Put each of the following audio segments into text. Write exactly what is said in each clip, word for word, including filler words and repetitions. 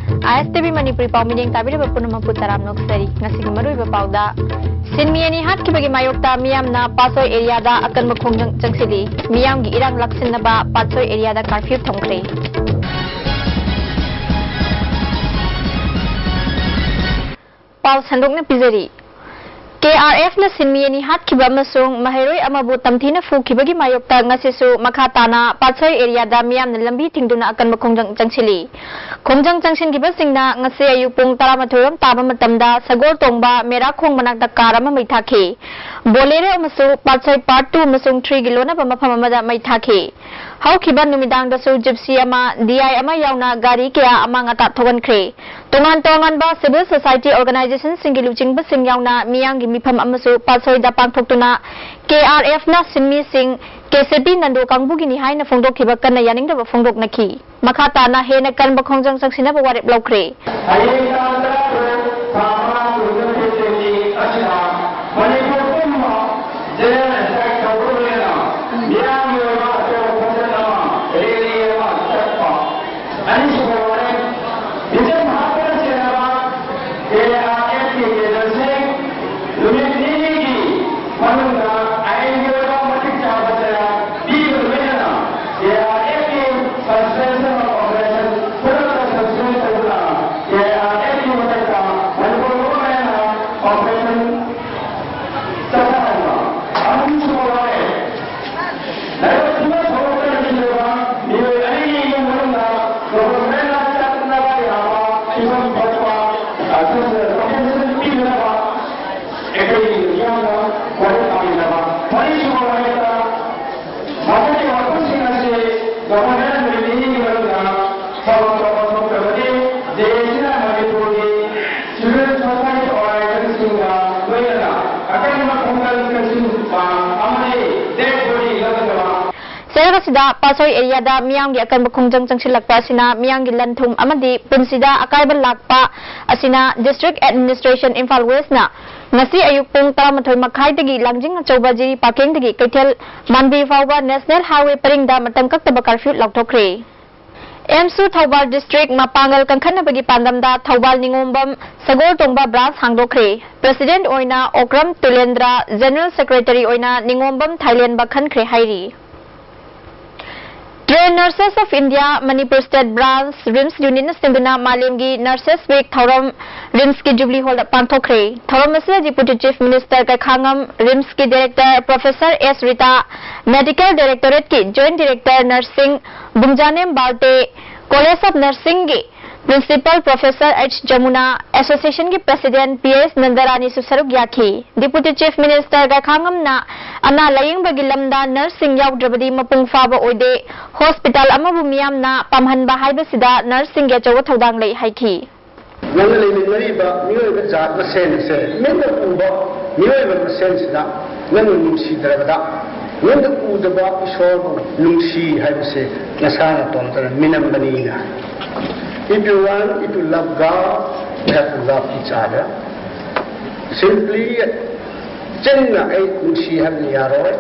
ꯑꯥꯏ ꯑꯦꯁ T V Manipuri ꯄꯥꯎ ꯃꯤꯠꯌꯦꯡ ꯇꯥꯕꯤꯔꯤꯕ ꯄꯨꯝꯅꯃꯛꯄꯨ ꯇꯔꯥꯝꯅ ꯑꯣꯛꯆꯔꯤ꯫ ꯉꯁꯤꯒꯤ ꯃꯔꯨꯑꯣꯏꯕ ꯄꯥꯎꯗ, ꯁꯤꯟꯃꯤ ꯑꯅꯤ ꯍꯥꯠꯈꯤꯕꯒꯤ ꯃꯥꯌꯣꯛꯇ ꯃꯤꯌꯥꯝꯅ ꯄꯥꯠꯁꯣꯏ ꯑꯦꯔꯤꯌꯥꯗ ꯑꯀꯟꯕ ꯈꯣꯡꯖꯪ ꯆꯪꯁꯤꯜꯂꯤ꯫ ꯃꯤꯌꯥꯝꯒꯤ ꯏꯔꯥꯡ ꯂꯥꯛꯁꯤꯟꯅꯕ ꯄꯥꯠꯁꯣꯏ ꯑꯦꯔꯤꯌꯥꯗ ꯀꯥꯔꯐ꯭ꯌꯨ ꯊꯝꯈ꯭ꯔꯦ꯫ ꯄꯥꯎ ꯁꯟꯗꯣꯛꯅ ꯄꯤꯖꯔꯤ꯫ ꯀꯦ ꯑꯥꯔ ꯑꯦꯐꯅ ꯁꯤꯟꯃꯤ ꯑꯅꯤ ꯍꯥꯠꯈꯤꯕ ꯑꯃꯁꯨꯡ ꯃꯍꯩꯔꯣꯏ ꯑꯃꯕꯨ ꯇꯝꯊꯤꯅ ꯐꯨꯈꯤꯕꯒꯤ ꯃꯥꯌꯣꯛꯇ ꯉꯁꯤꯁꯨ ꯃꯈꯥ ꯇꯥꯅ ꯄꯥꯠꯁꯣꯏ ꯑꯦꯔꯤꯌꯥꯗ ꯃꯤꯌꯥꯝꯅ ꯂꯝꯕꯤ ꯊꯤꯡꯗꯨꯅ ꯑꯀꯟꯕ ꯈꯣꯡꯖꯪ ꯆꯪꯁꯤꯜꯂꯤ꯫ ꯈꯣꯡꯖꯪ ꯆꯪꯁꯤꯟꯈꯤꯕꯁꯤꯡꯅ ꯉꯁꯤ ꯑꯌꯨꯛ ꯄꯨꯡ ꯇꯔꯥꯃꯥꯊꯣꯏ ꯔꯣꯝ ꯇꯥꯕ ꯃꯇꯝꯗ ꯁꯒꯣꯜ ꯇꯣꯡꯕ ꯃꯦꯔꯥ ꯈꯣꯡ ꯃꯅꯥꯛꯇ ꯀꯥꯔ ꯑꯃ ꯃꯩ ꯊꯥꯈꯤ꯫ ꯕꯣꯂꯦꯔꯣ ꯑꯃꯁꯨꯡ ꯄꯥꯠꯁꯣꯏ ꯄꯥꯔꯠ ꯇꯨ ꯑꯃꯁꯨꯡ ꯊ꯭ꯔꯤꯒꯤ ꯂꯣꯟꯅꯕ ꯃꯐꯝ ꯑꯃꯗ ꯃꯩ ꯊꯥꯈꯤ꯫ ꯍꯧꯈꯤꯕ ꯅꯨꯃꯤꯗꯥꯡꯗꯁꯨ ꯖꯤꯞꯁꯤ ꯑꯃ, ꯗꯤ ꯑꯥꯏ ꯑꯃ ꯌꯥꯎꯅ ꯒꯥꯔꯤ ꯀꯌꯥ ꯑꯃꯥꯡ ꯑꯇꯥ ꯊꯣꯛꯍꯟꯈ꯭ꯔꯦ꯫ ꯇꯣꯉꯥꯟ ꯇꯣꯉꯥꯟꯕ civil society organizationꯁꯤꯡꯒꯤ ꯂꯨꯆꯤꯡꯕꯁꯤꯡ ꯌꯥꯎꯅ ꯃꯤꯌꯥꯝꯒꯤ ꯃꯤꯐꯝ ꯑꯃꯁꯨ ꯄꯥꯠꯁꯣꯏꯗ ꯄꯥꯡꯊꯣꯛꯇꯨꯅ ꯀꯦ ꯑꯥꯔ ꯑꯦꯐꯅ ꯁꯤꯟꯃꯤꯁꯤꯡ ꯀꯦ ꯁꯤ ꯄꯤ ꯅꯟꯗꯣ ꯀꯥꯡꯕꯨꯒꯤꯅꯤ ꯍꯥꯏꯅ ꯐꯣꯡꯗꯣꯛꯈꯤꯕ ꯀꯟꯅ ꯌꯥꯅꯤꯡꯗꯕ ꯐꯣꯡꯗꯣꯛꯅꯈꯤ꯫ ꯃꯈꯥ ꯇꯥꯅ ꯍꯦꯟꯅ ꯀꯟꯕ ꯈꯣꯡꯖꯪ ꯆꯪꯁꯤꯟꯅꯕ ꯋꯥꯔꯦꯞ ꯂꯧꯈ꯭ꯔꯦ꯫ ꯍꯌꯦꯡ ꯇꯥꯡ ꯇꯔꯥꯇꯔꯨꯛ ꯊꯥ ꯃꯉꯥ ꯇꯨ ꯊꯥꯎꯖꯟ ꯇ꯭ꯋꯦꯟꯇꯤ ꯁꯤꯛꯁ ꯑꯁꯤꯗ ꯃꯅꯤꯄꯨꯔ ꯄꯨꯝꯕ ꯖꯦꯅꯔꯦꯜ ꯁ꯭ꯇ꯭ꯔꯥꯏꯛ ꯇꯧꯗꯨꯅ ꯃꯤꯌꯥꯝꯒꯤ ꯑꯣꯏꯕ ꯑꯆꯧꯕ ꯈꯣꯡꯖꯪ ꯑꯃ, ꯔꯦꯂꯤ ꯑꯃ ꯆꯠꯄ꯫ ꯑꯅꯤꯁꯨꯕ ꯋꯥꯔꯦꯞ, ꯃꯤꯆꯝ ꯍꯥꯠꯄꯅ ꯆꯦꯟꯅꯕ ꯀꯦ ꯑꯥꯔ ꯑꯦꯐꯀꯤ ꯀꯦꯗꯔꯁꯤꯡ ꯅꯨꯃꯤꯠ ꯅꯤꯅꯤꯒꯤ ꯃꯅꯨꯡꯗ ꯑꯥꯏꯟꯒꯤ ꯑꯣꯏꯕ ꯃꯇꯤꯛ ꯆꯥꯕ ꯆꯩꯔꯥꯛ ꯄꯤꯕꯒ ꯂꯣꯏꯅꯅ ꯀꯦ ꯑꯥꯔ ꯑꯦꯐꯀꯤ suspension of operation ꯈꯨꯗꯛꯇ suspend ꯇꯧꯗꯨꯅ ꯀꯦ ꯑꯥꯔ ꯑꯦꯐꯀꯤ ꯃꯊꯛꯇ ꯃꯅꯤꯄꯨꯔ governmentꯅ operation ꯆꯠꯊꯍꯟꯕ꯫ ꯑꯍꯨꯝꯁꯨꯕ ꯋꯥꯔꯦꯞ, ꯂꯥꯏꯕꯛ ꯊꯤꯕ ꯊꯧꯗꯣꯛꯇ ꯂꯩꯈꯤꯗ꯭ꯔꯕ ꯃꯤꯑꯣꯏ ꯑꯅꯤꯒꯤ ꯏꯃꯨꯡ ꯃꯅꯨꯡꯗ governmentꯅ ꯆꯠꯅꯕ ꯌꯥꯕ ꯐꯤꯕꯝ ꯊꯣꯛꯄ, ꯑ, compensation ꯄꯤꯅꯅꯕ ꯑꯩꯈꯣꯏ ꯃꯤꯌꯥꯝꯅ ꯋꯥꯔꯦꯞ ꯇꯥꯃꯤꯟꯅꯕ꯫ ꯃꯔꯤꯁꯨꯕ ꯋꯥꯔꯦꯞꯇ, ꯃꯁꯤꯒꯤ ꯋꯥꯐꯝꯁꯤꯡ ꯑꯁꯤ governmentꯅ ꯅꯨꯃꯤꯠ ꯅꯤꯅꯤꯒꯤ ꯃꯅꯨꯡꯗ ꯊꯕꯛ ꯇꯧꯕ ꯊꯣꯛꯇ꯭ꯔꯕꯗꯤ ꯖꯦ ꯑꯦ ꯁꯤꯅ ꯃꯅꯤꯄꯨꯔꯒꯤ civil society organizationꯁꯤꯡꯒ ꯂꯣꯏꯅꯅ ꯑꯀꯟꯕ ꯈꯣꯡꯖꯪ ꯆꯪꯁꯤꯟꯕ ꯑꯃꯗꯤ dead body ꯂꯧꯗꯕ꯫ ꯆꯩꯔꯛ ꯑꯁꯤꯗ ꯄꯥꯠꯁꯣꯏ ꯑꯦꯔꯤꯌꯥꯗ ꯃꯤꯌꯥꯝꯒꯤ ꯑꯀꯟꯕ ꯈꯣꯡꯖꯪ ꯆꯪꯁꯤꯜꯂꯛꯄ ꯑꯁꯤꯅ ꯃꯤꯌꯥꯝꯒꯤ ꯂꯟ ꯊꯨꯝ ꯑꯃꯗꯤ ꯄꯨꯟꯁꯤꯗ ꯑꯀꯥꯏꯕ ꯂꯥꯛꯄ ꯑꯁꯤꯅ District Administration Imphal Westꯅ ꯉꯁꯤ ꯑꯌꯨꯛ ꯄꯨꯡ ꯇꯔꯥꯃꯥꯊꯣꯏ ꯃꯈꯥꯏꯗꯒꯤ ꯂꯥꯡꯖꯤꯡ ꯑꯆꯧꯕ ꯖꯤꯔꯤ ꯄꯥꯀꯦꯡꯗꯒꯤ ꯀꯩꯊꯦꯜ ꯃꯥꯟꯕꯤ ꯐꯥꯎꯕ National Highway ꯄꯔꯤꯡꯗ ꯃꯇꯝ ꯀꯛꯇꯕ ꯀꯥꯔꯐ꯭ꯌꯨ ꯂꯥꯎꯊꯣꯛꯈ꯭ꯔꯦ꯫ ꯑꯦꯝꯁꯨ ꯊꯧꯕꯥꯜ ꯗꯤꯁꯇ꯭ꯔꯤꯛ ꯃꯄꯥꯡꯒꯜ ꯀꯟꯈꯠꯅꯕꯒꯤ ꯄꯥꯟꯗꯝꯗ ꯊꯧꯕꯥꯜ ꯅꯤꯉꯣꯝꯕꯝ ꯁꯒꯣꯜ ꯇꯣꯡꯕ ꯕ꯭ꯔꯥꯟꯁ ꯍꯥꯡꯗꯣꯛꯈ꯭ꯔꯦ꯫ ꯄ꯭ꯔꯁꯤꯗꯦꯟꯠ ꯑꯣꯏꯅ ꯑꯣꯀ꯭ꯔꯝ ꯇꯨꯂꯦꯟꯗ꯭ꯔ, ꯖꯦꯅꯔꯦꯜ ꯁꯦꯀ꯭ꯔꯦꯇꯔꯤ ꯑꯣꯏꯅ ꯅꯤꯉꯣꯝꯕꯝ ꯊꯥꯏꯂꯦꯟꯕ ꯈꯟꯈ꯭ꯔꯦ ꯍꯥꯏꯔꯤ꯫ Trained Nurses of India Manipur State Branch, RIMS ꯌꯨꯅꯤꯠꯅ ꯁꯤꯟꯗꯨꯅ ꯃꯥꯂꯦꯝꯒꯤ ꯅꯔꯁꯦꯁ ꯋꯤꯛ ꯊꯧꯔꯝ ꯔꯤꯝꯁꯀꯤ ꯖꯨꯕꯂꯤ ꯍꯣꯜꯗ ꯄꯥꯡꯊꯣꯛꯈ꯭ꯔꯦ꯫ ꯊꯧꯔꯝ ꯑꯁꯤꯗ ꯗꯤꯄꯨꯇꯤ ꯆꯤꯐ ꯃꯤꯅꯤꯁꯇꯔ ꯀꯩꯈꯥꯉꯝ, ꯔꯤꯝꯁꯀꯤ director professor S Rita, medical ꯗꯥꯏꯔꯦꯛꯇꯣꯔꯦꯠꯀꯤ joint director nursing Bungjanem Balte, college of ꯅꯔꯁꯤꯡꯒꯤ ꯄ꯭ꯔꯤꯟꯁꯤꯄꯜ ꯄ꯭ꯔꯣꯐꯦꯁꯔ ꯑꯩꯆ ꯖꯃꯨꯅꯥ, ꯑꯦꯁꯣꯁꯤꯌꯦꯁꯟꯒꯤ ꯄ꯭ꯔꯁꯤꯗꯦꯟꯠ ꯄꯤ ꯑꯦꯁ ꯅꯟꯗꯔꯥꯅꯤꯁꯨ ꯁꯔꯨꯛ ꯌꯥꯈꯤ꯫ ꯗꯤꯄꯨꯇꯤ ꯆꯤꯐ ꯃꯤꯅꯤꯁꯇꯔ ꯀꯩꯈꯥꯉꯝꯅ ꯑꯅꯥ ꯂꯥꯌꯦꯡꯕꯒꯤ ꯂꯝꯗ ꯅꯔꯁꯁꯤꯡ ꯌꯥꯎꯗ꯭ꯔꯕꯗꯤ ꯃꯄꯨꯡ ꯐꯥꯕ ꯑꯣꯏꯗꯦ, ꯍꯣꯁꯄꯤꯇꯥꯜ ꯑꯃꯕꯨ ꯃꯤꯌꯥꯝꯅ ꯄꯥꯝꯍꯟꯕ ꯍꯥꯏꯕꯁꯤꯗ ꯅꯔꯁꯁꯤꯡꯒꯤ ꯑꯆꯧꯕ ꯊꯧꯗꯥꯡ ꯂꯩ ꯍꯥꯏꯈꯤ꯫ ꯅꯪꯅ ꯂꯩꯃꯤꯟꯅꯔꯤꯕ ꯃꯤꯑꯣꯏꯕ ꯖꯥꯠ ꯃꯁꯦꯟ ꯑꯁꯦ, ꯃꯤꯠꯅ ꯎꯕ ꯃꯤꯑꯣꯏꯕ ꯃꯁꯦꯟꯁꯤꯗ ꯅꯪꯅ ꯅꯨꯡꯁꯤꯗ꯭ꯔꯕꯗ, ꯃꯤꯠꯅ ꯎꯗꯕ ꯏꯁꯣꯔꯕꯨ ꯅꯨꯡꯁꯤ ꯍꯥꯏꯕꯁꯦ ꯅꯁꯥ ꯅꯇꯣꯝꯇꯅ ꯃꯤꯅꯝꯕꯅꯤꯅ꯫ If you want, if you love God, we have to love each other. Simply ꯆꯤꯟꯅ ꯑꯩ ꯅꯨꯡꯁꯤ ꯍꯥꯏꯕꯗꯤ ꯌꯥꯔꯣꯏ꯫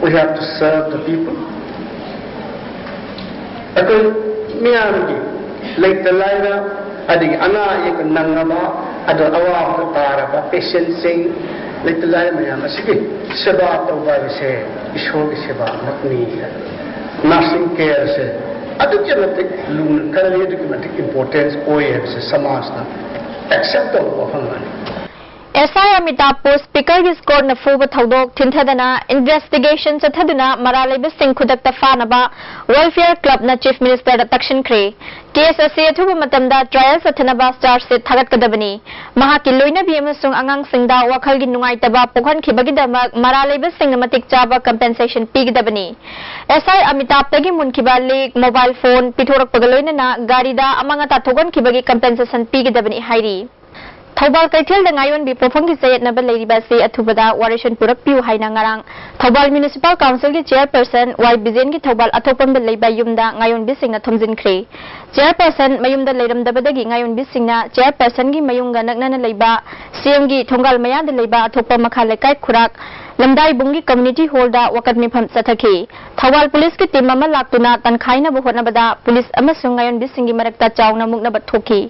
We have to serve the people. ꯑꯩꯈꯣꯏ ꯃꯤꯌꯥꯝꯒꯤ ꯂꯩꯇ ꯂꯥꯏꯔ, ꯑꯗꯒꯤ ꯑꯅꯥ ꯑꯌꯦꯛ ꯅꯪꯉꯕ, ꯑꯗꯣ ꯑꯋꯥꯕꯗ ꯇꯥꯔꯕ ꯄꯦꯁꯦꯟꯁꯤꯡ, ꯂꯩꯇ ꯂꯥꯏꯔ ꯃꯌꯥꯝ ꯑꯁꯤꯒꯤ ꯁꯦꯕꯥ ꯇꯧꯕ ꯍꯥꯏꯕꯁꯦ ꯏꯁꯣꯔꯒꯤ ꯁꯦꯕꯥꯃꯛꯅꯤ꯫ ꯅꯔꯁꯤꯡ ꯀꯦꯌꯔꯁꯦ ꯑꯗꯨꯛꯀꯤ ꯃꯇꯤꯛ ꯂꯨꯅ ꯈꯜꯂꯤ, ꯑꯗꯨꯛꯀꯤ ꯃꯇꯤꯛ ꯏꯝꯄꯣꯔꯇꯦꯟꯁ ꯑꯣꯏ ꯍꯥꯏꯕꯁꯦ ꯁꯃꯥꯖꯅ ꯑꯦꯛꯁꯦꯞ ꯇꯧꯕ ꯋꯥꯐꯝ ꯑꯃꯅꯤ꯫ ꯑꯦꯁ ꯑꯥꯏ ꯑꯃꯤꯇꯥꯕꯄꯨ ꯁ꯭ꯄꯤꯀꯔꯒꯤ ꯁ꯭ꯀꯣꯔꯠꯅ ꯐꯨꯕ ꯊꯧꯗꯣꯛ ꯊꯤꯟꯊꯗꯅ ꯏꯟꯚꯦꯁꯇꯤꯒꯦꯁꯟ ꯆꯠꯊꯗꯨꯅ ꯃꯔꯥꯜ ꯂꯩꯕꯁꯤꯡ ꯈꯨꯗꯛꯇ ꯐꯥꯅꯕ ꯋꯦꯜꯐꯤꯌꯔ ꯀ꯭ꯂꯕꯅ ꯆꯤꯐ ꯃꯤꯅꯤꯁꯇꯔꯗ ꯇꯛꯁꯤꯟꯈ꯭ꯔꯦ꯫ ꯀꯦꯁ ꯑꯁꯤ ꯑꯊꯨꯕ ꯃꯇꯝꯗ ꯇ꯭ꯔꯥꯌꯦꯜ ꯆꯠꯊꯅꯕ ꯆꯥꯔꯖ ꯁꯤꯠ ꯊꯥꯒꯠꯀꯗꯕꯅꯤ꯫ ꯃꯍꯥꯛꯀꯤ ꯂꯣꯏꯅꯕꯤ ꯑꯃꯁꯨꯡ ꯑꯉꯥꯡꯁꯤꯡꯗ ꯋꯥꯈꯜꯒꯤ ꯅꯨꯡꯉꯥꯏꯇꯕ ꯄꯣꯛꯍꯟꯈꯤꯕꯒꯤꯗꯃꯛ ꯃꯔꯥꯜ ꯂꯩꯕꯁꯤꯡꯅ ꯃꯇꯤꯛ ꯆꯥꯕ ꯀꯝꯄꯦꯟꯁꯦꯁꯟ ꯄꯤꯒꯗꯕꯅꯤ꯫ ꯑꯦꯁ ꯑꯥꯏ ꯑꯃꯤꯇꯥꯕꯇꯒꯤ ꯃꯨꯟꯈꯤꯕ ꯂꯤꯛ, ꯃꯣꯕꯥꯏꯜ ꯐꯣꯟ ꯄꯤꯊꯣꯔꯛꯄꯒ ꯂꯣꯏꯅꯅ ꯒꯥꯔꯤꯗ ꯑꯃꯥꯡ ꯑꯇꯥ ꯊꯣꯛꯍꯟꯈꯤꯕꯒꯤ ꯀꯝꯄꯦꯟꯁꯦꯁꯟ ꯄꯤꯒꯗꯕꯅꯤ ꯍꯥꯏꯔꯤ꯫ ꯊꯧꯕꯥꯜ ꯀꯩꯊꯦꯜꯗ ꯉꯥꯌꯣꯟꯕꯤ ꯄꯣꯠꯐꯝꯒꯤ ꯆꯌꯦꯠꯅꯕ ꯂꯩꯔꯤꯕ ꯑꯁꯤ ꯑꯊꯨꯕꯗ ꯋꯥꯔꯦꯁꯟ ꯄꯨꯔꯛꯄꯤꯌꯨ ꯍꯥꯏꯅ ꯉꯔꯥꯡ ꯊꯧꯕꯥꯜ ꯃ꯭ꯌꯨꯅꯤꯁꯤꯄꯥꯜ ꯀꯥꯎꯟꯁꯤꯜꯒꯤ ꯆꯤꯌꯔꯄꯔꯁꯟ ꯋꯥꯏ ꯕꯤꯖꯦꯟꯒꯤ ꯊꯧꯕꯥꯜ ꯑꯊꯣꯛꯄꯝꯗ ꯂꯩꯕ ꯌꯨꯝꯗ ꯉꯥꯌꯣꯟꯕꯤꯁꯤꯡꯅ ꯊꯣꯝꯖꯤꯟꯈ꯭ꯔꯦ꯫ ꯆꯤꯌꯔꯄꯔꯁꯟ ꯃꯌꯨꯝꯗ ꯂꯩꯔꯝꯗꯕꯗꯒꯤ ꯉꯥꯌꯣꯟꯕꯤꯁꯤꯡꯅ ꯆꯤꯌꯔꯄꯔꯁꯟꯒꯤ ꯃꯌꯨꯝꯒ ꯅꯛꯅꯅ ꯂꯩꯕ ꯁꯤ ꯑꯦꯝꯒꯤ ꯊꯣꯡꯒꯥꯜ ꯃꯌꯥꯗ ꯂꯩꯕ ꯑꯊꯣꯛꯄ ꯃꯈꯥ ꯂꯩꯀꯥꯏ ꯈꯨꯔꯥꯛ ꯂꯝꯗꯥꯏꯕꯨꯡꯒꯤ community hall ꯗ ꯋꯥꯀꯠ ꯃꯤꯐꯝ ꯆꯠꯊꯈꯤ꯫ ꯊꯧꯕꯥꯜ ꯄꯨꯂꯤꯁꯀꯤ team ꯑꯃ ꯂꯥꯛꯇꯨꯅ ꯇꯟꯈꯥꯏꯅꯕ ꯍꯣꯠꯅꯕꯗ ꯄꯨꯂꯤꯁ ꯑꯃꯁꯨꯡ ꯉꯥꯌꯣꯟꯕꯤꯁꯤꯡꯒꯤ ꯃꯔꯛꯇ ꯆꯥꯎꯅ ꯃꯨꯛꯅꯕ ꯊꯣꯛꯈꯤ꯫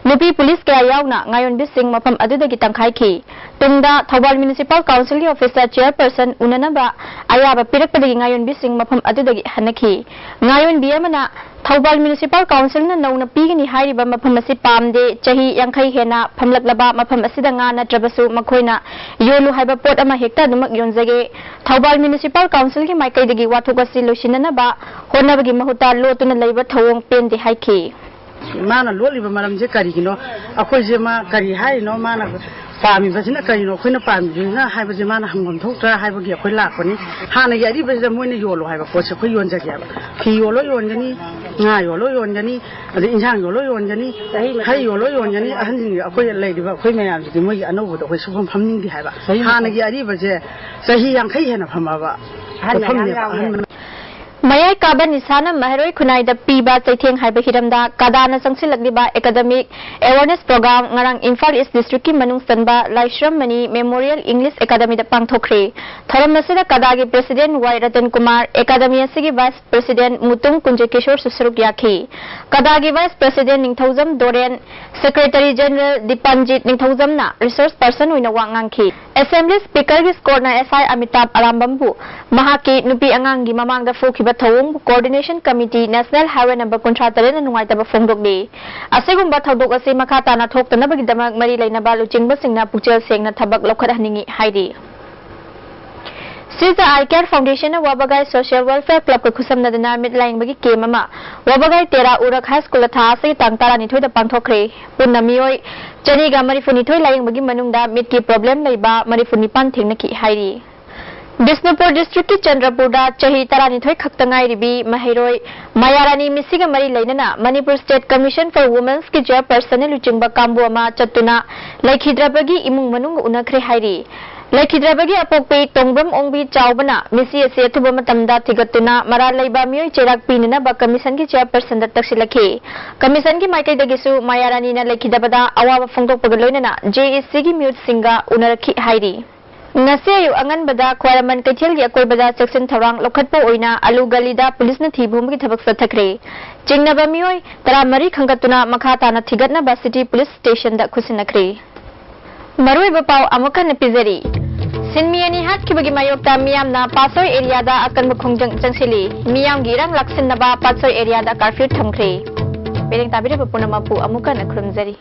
ꯅꯨꯄꯤ ꯄꯨꯂꯤꯁ ꯀꯌꯥ ꯌꯥꯎꯅ ꯉꯥꯌꯣꯟꯕꯤꯁꯤꯡ ꯃꯐꯝ ꯑꯗꯨꯗꯒꯤ ꯇꯟꯈꯥꯏꯈꯤ꯫ ꯇꯨꯡꯗ ꯊꯧꯕꯥꯜ Municipal Council ꯒꯤ office ꯇ chairperson ꯎꯅꯅꯕ ꯑꯌꯥꯕ ꯄꯤꯔꯛꯄꯗꯒꯤ ꯉꯥꯌꯣꯟꯕꯤꯁꯤꯡ ꯃꯐꯝ ꯑꯗꯨꯗꯒꯤ ꯍꯟꯅꯈꯤ꯫ ꯉꯥꯌꯣꯟꯕꯤ ꯑꯃꯅ ꯊꯧꯕꯥꯜ Municipal Council ꯅ ꯅꯧꯅ ꯄꯤꯒꯅꯤ ꯍꯥꯏꯔꯤꯕ ꯃꯐꯝ ꯑꯁꯤ ꯄꯥꯝꯗꯦ, ꯆꯍꯤ ꯌꯥꯡꯈꯩ ꯍꯦꯟꯅ ꯐꯝꯂꯛꯂꯕ ꯃꯐꯝ ꯑꯁꯤꯗ ꯉꯥ ꯅꯠꯇ꯭ꯔꯕꯁꯨ ꯃꯈꯣꯏꯅ ꯌꯣꯜꯂꯨ ꯍꯥꯏꯕ ꯄꯣꯠ ꯑꯃ ꯍꯦꯛꯇ ꯑꯗꯨꯃꯛ ꯌꯣꯟꯖꯒꯦ꯫ ꯊꯧꯕꯥꯜ Municipal Council ꯒꯤ ꯃꯥꯏꯀꯩꯗꯒꯤ ꯋꯥꯊꯣꯛ ꯑꯁꯤ ꯂꯣꯏꯁꯤꯟꯅꯅꯕ ꯍꯣꯠꯅꯕꯒꯤ ꯃꯍꯨꯠꯇ ꯂꯣꯠꯇꯨꯅ ꯂꯩꯕ ꯊꯧꯑꯣꯡ ꯄꯦꯟꯗꯦ ꯍꯥꯏꯈꯤ꯫ ꯃꯥꯅ ꯂꯣꯠꯂꯤꯕ ꯃꯔꯝꯁꯦ ꯀꯔꯤꯒꯤꯅꯣ? ꯑꯩꯈꯣꯏꯁꯦ ꯃꯥ ꯀꯔꯤ ꯍꯥꯏꯔꯤꯅꯣ? ꯃꯥꯅ ꯄꯥꯝꯃꯤꯕꯁꯤꯅ ꯀꯔꯤꯅꯣ? ꯑꯩꯈꯣꯏꯅ ꯄꯥꯝꯃꯤꯕꯁꯤꯅ ꯍꯥꯏꯕꯁꯦ ꯃꯥꯅ ꯍꯪꯐꯝ ꯊꯣꯛꯇ꯭ꯔꯥ ꯍꯥꯏꯕꯒꯤ ꯑꯩꯈꯣꯏ ꯂꯥꯛꯄꯅꯤ꯫ ꯍꯥꯟꯅꯒꯤ ꯑꯔꯤꯕꯁꯤꯗ ꯃꯣꯏꯅ ꯌꯣꯜꯂꯣ ꯍꯥꯏꯕ ꯄꯣꯠꯁꯦ ꯑꯩꯈꯣꯏ ꯌꯣꯟꯖꯒꯦ ꯍꯥꯏꯕ꯫ ꯐꯤ ꯌꯣꯜꯂꯣ ꯌꯣꯟꯒꯅꯤ, ꯉꯥ ꯌꯣꯜꯂꯣ ꯌꯣꯟꯒꯅꯤ, ꯑꯗꯩ ꯏꯟꯁꯥꯡ ꯌꯣꯜꯂꯣ ꯌꯣꯟꯒꯅꯤ, ꯍꯩ ꯃꯇꯝ ꯍꯩ ꯌꯣꯜꯂꯣ ꯌꯣꯟꯒꯅꯤ꯫ ꯑꯍꯟꯁꯤꯡ, ꯑꯩꯈꯣꯏ ꯂꯩꯔꯤꯕ ꯑꯩꯈꯣꯏ ꯃꯌꯥꯝꯁꯤꯗꯤ ꯃꯣꯏꯒꯤ ꯑꯅꯧꯕꯗꯣ ꯑꯩꯈꯣꯏ ꯁꯨꯡꯐꯝ ꯐꯝꯅꯤꯡꯗꯦ ꯍꯥꯏꯕ꯫ ꯆꯍꯤ ꯃꯇꯝ ꯍꯥꯟꯅꯒꯤ ꯑꯔꯤꯕꯁꯦ ꯆꯍꯤ ꯌꯥꯡꯈꯩ ꯍꯦꯟꯅ ꯐꯝꯃꯕ ꯑꯍꯟ ꯃꯌꯥꯝ ꯄꯣꯠꯐꯝꯅꯦꯕ꯫ ꯌꯥꯎꯔꯦ꯫ ꯑꯍꯟ ꯃꯌꯥꯏ ꯀꯥꯕ ꯅꯤꯁꯥꯅ ꯃꯍꯩꯔꯣꯏ ꯈꯨꯟꯅꯥꯏꯗ ꯄꯤꯕ ꯆꯩꯊꯦꯡ ꯍꯥꯏꯕ ꯍꯤꯔꯝꯗ ꯀꯗꯥꯅ ꯆꯪꯁꯤꯜꯂꯛꯂꯤꯕ academic awareness program ꯉꯔꯥꯡ ꯏꯝꯐꯥꯜ East District ꯀꯤ ꯃꯅꯨꯡ ꯆꯟꯕ ꯂꯥꯏꯁ꯭ꯔꯝ ꯃꯅꯤ Memorial English Academy ꯗ ꯄꯥꯡꯊꯣꯛꯈ꯭ꯔꯦ꯫ ꯊꯧꯔꯝ ꯑꯁꯤꯗ ꯀꯗꯥꯒꯤ President ꯋꯥꯏ ꯔꯇꯟ ꯀꯨꯃꯥꯔ, Academy ꯑꯁꯤꯒꯤ Vice President ꯃꯨꯇꯨꯝ ꯀꯨꯟꯖ ꯀꯤꯁꯣꯔꯁꯨ ꯁꯔꯨꯛ ꯌꯥꯈꯤ꯫ ꯀꯗꯥꯒꯤ Vice President ꯅꯤꯡꯊꯧꯖꯝ ꯗꯣꯔꯦꯟ, Secretary General ꯗꯤꯄꯟꯖꯤꯠ ꯅꯤꯡꯊꯧꯖꯝꯅ resource person ꯑꯣꯏꯅ ꯋꯥ ꯉꯥꯡꯈꯤ꯫ Assembly Speaker ꯒꯤ score ꯅ S I ꯑꯃꯤꯇꯥꯕ ꯑꯔꯥꯝꯕꯝꯕꯨ ꯃꯍꯥꯛꯀꯤ ꯅꯨꯄꯤ ꯑꯉꯥꯡꯒꯤ ꯃꯃꯥꯡꯗ ꯐꯨꯈꯤꯕ ꯊꯧꯑꯣꯡꯕꯨ Coordination Committee National Highway number ꯀꯨꯟꯊ꯭ꯔꯥ ꯇꯔꯦꯠꯅ ꯅꯨꯡꯉꯥꯏꯇꯕ ꯐꯣꯡꯗꯣꯛꯂꯤ꯫ ꯑꯁꯤꯒꯨꯝꯕ ꯊꯧꯗꯣꯛ ꯑꯁꯤ ꯃꯈꯥ ꯇꯥꯅ ꯊꯣꯛꯇꯅꯕꯒꯤꯗꯃꯛ ꯃꯔꯤ ꯂꯩꯅꯕ ꯂꯨꯆꯤꯡꯕꯁꯤꯡꯅ ꯄꯨꯛꯆꯦꯜ ꯁꯦꯡꯅ ꯊꯕꯛ ꯂꯧꯈꯠꯍꯟꯅꯤꯡꯏ ꯍꯥꯏꯔꯤ꯫ ꯁꯤꯖ Eye Care Foundation ꯅ ꯋꯥꯕꯒꯥꯏ Social Welfare Club ꯀ ꯈꯨꯠꯁꯝꯅꯗꯨꯅ ꯃꯤꯠ ꯂꯥꯌꯦꯡꯕꯒꯤ camp ꯑꯃ ꯋꯥꯕꯒꯥꯏ ꯇꯦꯔꯥ ꯎꯔꯛ High School ꯗ ꯊꯥ ꯑꯁꯤꯒꯤ ꯇꯥꯡ ꯇꯔꯥꯅꯤꯊꯣꯏꯗ ꯄꯥꯡꯊꯣꯛꯈ꯭ꯔꯦ꯫ ꯄꯨꯟꯅ ꯃꯤꯑꯣꯏ ꯆꯅꯤꯒ ꯃꯔꯤꯐꯨꯅꯤꯊꯣꯏ ꯂꯥꯌꯦꯡꯕꯒꯤ ꯃꯅꯨꯡꯗ ꯃꯤꯠꯀꯤ problem ꯂꯩꯕ ꯃꯔꯤꯐꯨꯅꯤꯄꯥꯟ ꯊꯦꯡꯅꯈꯤ ꯍꯥꯏꯔꯤ꯫ ꯕꯤꯁꯅꯨꯄꯨꯔ district ꯀꯤ ꯆꯟꯗ꯭ꯔꯄꯨꯔꯗ ꯆꯍꯤ ꯇꯔꯥꯅꯤꯊꯣꯏ ꯈꯛꯇ ꯉꯥꯏꯔꯤꯕꯤ ꯃꯍꯩꯔꯣꯏ ꯃꯌꯥꯔꯥꯅꯤ ꯃꯤꯁꯤꯒ ꯃꯔꯤ ꯂꯩꯅꯅ Manipur State Commission for Women's ꯀꯤ chairperson ꯅ ꯂꯨꯆꯤꯡꯕ ꯀꯥꯡꯕꯨ ꯑꯃ ꯆꯠꯇꯨꯅ ꯂꯩꯈꯤꯗ꯭ꯔꯕꯒꯤ ꯏꯃꯨꯡ ꯃꯅꯨꯡꯒ ꯎꯅꯈ꯭ꯔꯦ ꯍꯥꯏꯔꯤ꯫ ꯂꯩꯈꯤꯗ꯭ꯔꯕꯒꯤ ꯑꯄꯣꯛꯄꯤ ꯇꯣꯡꯕ꯭ꯔꯝ ꯑꯣꯡꯕꯤ ꯆꯥꯎꯕꯅ ꯃꯤꯁꯤ ꯑꯁꯤ ꯑꯊꯨꯕ ꯃꯇꯝꯗ ꯊꯤꯒꯠꯇꯨꯅ ꯃꯔꯥꯜ ꯂꯩꯕ ꯃꯤꯑꯣꯏ ꯆꯩꯔꯥꯛ ꯄꯤꯅꯅꯕ commission ꯒꯤ chairperson ꯗ ꯇꯛꯁꯤꯜꯂꯛꯈꯤ꯫ Commission ꯒꯤ ꯃꯥꯏꯀꯩꯗꯒꯤꯁꯨ ꯃꯌꯥꯔꯥꯅꯤꯅ ꯂꯩꯈꯤꯗꯕꯗ ꯑꯋꯥꯕ ꯐꯣꯡꯗꯣꯛꯄꯒ ꯂꯣꯏꯅꯅ J A C ꯒꯤ ꯃꯤꯍꯨꯠꯁꯤꯡꯒ ꯎꯅꯔꯛꯈꯤ ꯍꯥꯏꯔꯤ꯫ ꯉꯁꯤ ꯑꯌꯨꯛ ꯑꯉꯟꯕꯗ ꯈ꯭ꯋꯥꯏꯔꯝꯕꯟ ꯀꯩꯊꯦꯜꯒꯤ ꯑꯀꯣꯏꯕꯗ ꯆꯦꯛꯁꯤꯟ ꯊꯧꯔꯥꯡ ꯂꯧꯈꯠꯄ ꯑꯣꯏꯅ ꯑꯂꯨ ꯒꯂꯤꯗ ꯄꯨꯂꯤꯁꯅ ꯊꯤꯕ ꯍꯨꯝꯕꯒꯤ ꯊꯕꯛ ꯆꯠꯊꯈ꯭ꯔꯦ꯫ ꯆꯤꯡꯅꯕ ꯃꯤꯑꯣꯏ ꯇꯔꯥꯃꯔꯤ ꯈꯟꯒꯠꯇꯨꯅ ꯃꯈꯥ ꯇꯥꯅ ꯊꯤꯒꯠꯅꯕ ꯁꯤꯇꯤ ꯄꯨꯂꯤꯁ ꯁ꯭ꯇꯦꯁꯟꯗ ꯈꯨꯠꯁꯤꯟꯅꯈ꯭ꯔꯦ꯫ ꯃꯔꯨꯑꯣꯏꯕ ꯄꯥꯎ ꯑꯃꯨꯛ ꯍꯟꯅ ꯄꯤꯖꯔꯤ꯫ ꯁꯤꯟꯃꯤ ꯑꯅꯤ ꯍꯥꯠꯈꯤꯕꯒꯤ ꯃꯥꯌꯣꯛꯇ ꯃꯤꯌꯥꯝꯅ ꯄꯥꯠꯁꯣꯏ ꯑꯦꯔꯤꯌꯥꯗ ꯑꯀꯟꯕ ꯈꯣꯡꯖꯪ ꯆꯪꯁꯤꯜꯂꯤ꯫ ꯃꯤꯌꯥꯝꯒꯤ ꯏꯔꯥꯡ ꯂꯥꯛꯁꯤꯟꯅꯕ ꯄꯥꯠꯁꯣꯏ ꯑꯦꯔꯤꯌꯥꯗ ꯀꯥꯔꯐ꯭ꯌꯨ ꯊꯝꯈ꯭ꯔꯦ꯫ ꯄꯦꯔꯦꯡ ꯇꯥꯕꯤꯔꯤꯕ ꯄꯨꯝꯅꯃꯛꯄꯨ ꯑꯃꯨꯛ ꯍꯟꯅ ꯈꯨꯔꯨꯝꯖꯔꯤ꯫